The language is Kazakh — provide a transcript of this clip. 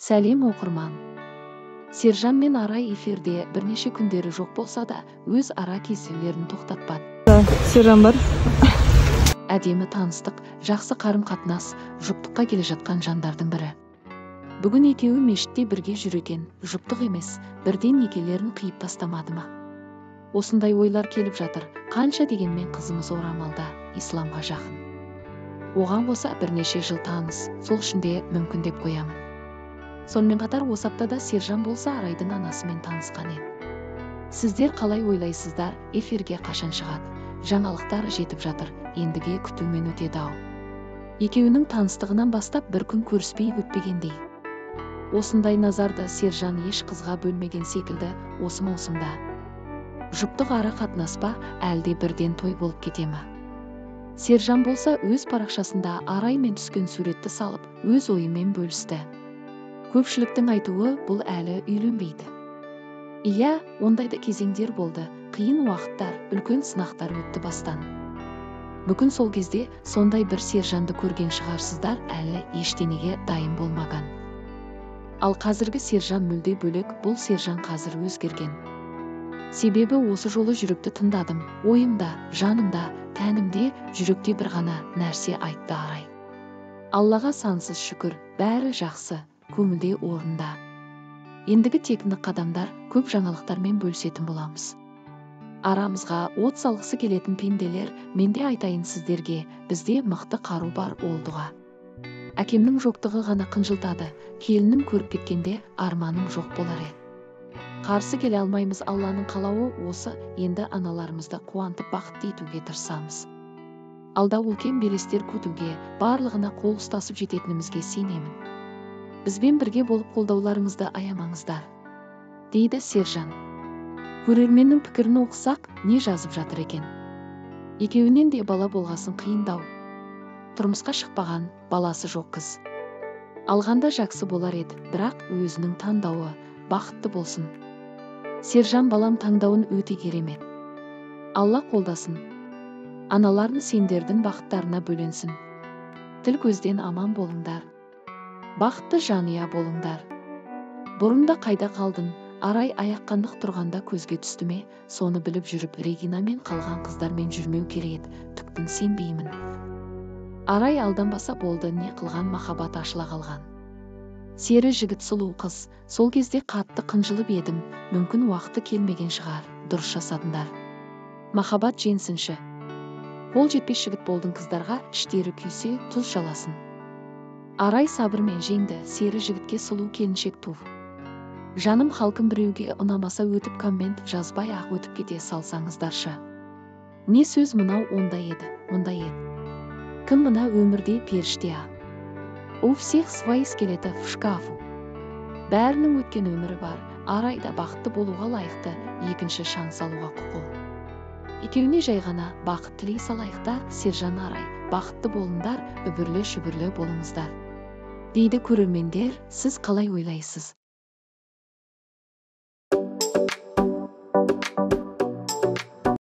Сәлем, оқырман! Сержан мен Арай эфирде бірнеше күндері жоқ болса да, өз ара кездесулерін тоқтатпады. Сержан бар. Әдемі таныстық, жақсы қарым-қатынас, жұптыққа келе жатқан жандардың бірі. Бүгін екеуі мешітте бірге жүр екен, жұптық емес, бірден некелерін қиып тастамады ма? Осындай ойлар келіп жатыр. Қанша дегенмен қызымыз орамалда, исламға жақын. Оған қоса бірнеше жыл таныс, сол үшін де мүмкін деп қоямын. Сонымен қатар осы аптада Сержан болса Арайдың анасымен танысқан еді. Сіздер қалай ойлайсыздар, эфирге қашан шығады? Жаңалықтар жетіп жатыр, ендіге күтумен өтеді ау. Екеуінің таныстығынан бастап бір күн көріспей өтпегендей. Осындай назарды Сержан еш қызға бөлмеген секілді осы маусымда. Жұптық ара қатынас па, әлде бірден той болып кете ме? Сержан болса өз парақшасында Араймен түскен суретті салып, өз ойымен бөлісті. Көпшіліктің айтуы, бұл әлі үйленбейді. Иә, ондай да кезеңдер болды, қиын уақыттар, үлкен сынақтар өтті бастан. Мүмкін сол кезде сондай бір Сержанды көрген шығарсыздар, әлі ештеңеге дайын болмаған. Ал қазіргі Сержан мүлде бөлек, бұл Сержан қазір өзгерген. Себебі осы жолы жүректі тыңдадым, ойымда, жанымда, тәнімде, жүректе бір ғана нәрсе айтты Арай. Аллаға сансыз шүкір, бәрі жақсы, көңілде орында. Ендігі тек нық қадамдар, көп жаңалықтармен бөлісетін боламыз. Арамызға от салғысы келетін пенделер, менде айтайын сіздерге, бізде мықты қару бар, ол дұға. Әкемнің жоқтығы ғана қынжылтады, келінім көріп кеткенде арманым жоқ болар еді. Қарсы келе алмаймыз, Алланың қалауы осы, енді аналарымызды қуантып бақытты етуге тырысамыз. Алда үлкен белестер күтуге, барлығына қол ұстасып жететінімізге сенемін. Бізбен бірге болып қолдауларыңызды аямаңыздар, дейді Сержан. Көрерменнің пікірін оқысақ, не жазып жатыр екен? Екеуінен де бала болғасын қиындау. Тұрмысқа шықпаған, баласы жоқ қыз. Алғанда жақсы болар еді, бірақ өзінің таңдауы, бақытты болсын. Сержан балам таңдауын өте керемет. Алла қолдасын. Аналарын сендердің бақыттарына бөленсін. Тіл көзден аман болыңдар. Бақытты жанұя болыңдар. Бұрында қайда қалдың, Арай аяққа нық тұрғанда көзге түсті ме, соны біліп жүріп Регинамен қалған қыздармен жүрмеу керек еді, түктің сенбеймін. Арай алданбаса болды, не қылған махаббат ашыла қалған. Сері жігіт сұлу қыз, сол кезде қатты қынжылып едім, мүмкін уақыты келмеген шығар, дұрыс жасадыңдар. Махаббат жеңсінші. Қол жетпес жігіт болдың қыздарға, іштері күйсе, тұз жаласын. Арай сабырмен жеңді, сері жігітке сұлу келіншек тур. Жаным халқым, біреуге ұнамаса өтіп коммент жазбай ақ өтіп кете салсаңыздаршы. Не сөз мынау, ондай еді, мұндай еді. Кім мына өмірде періште а? У всех свои скелеты в шкафу. Бәрінің өткен өмірі бар, Арай да бақытты болуға лайықты, екінші шанс алуға құқы. Екеуіне жай ғана бақыт тілей салайық та, Сержан, Арай, бақытты болыңдар, үбірлі шүбірлі болыңыздар, дейді көрермендер. Сіз қалай ойлайсыз?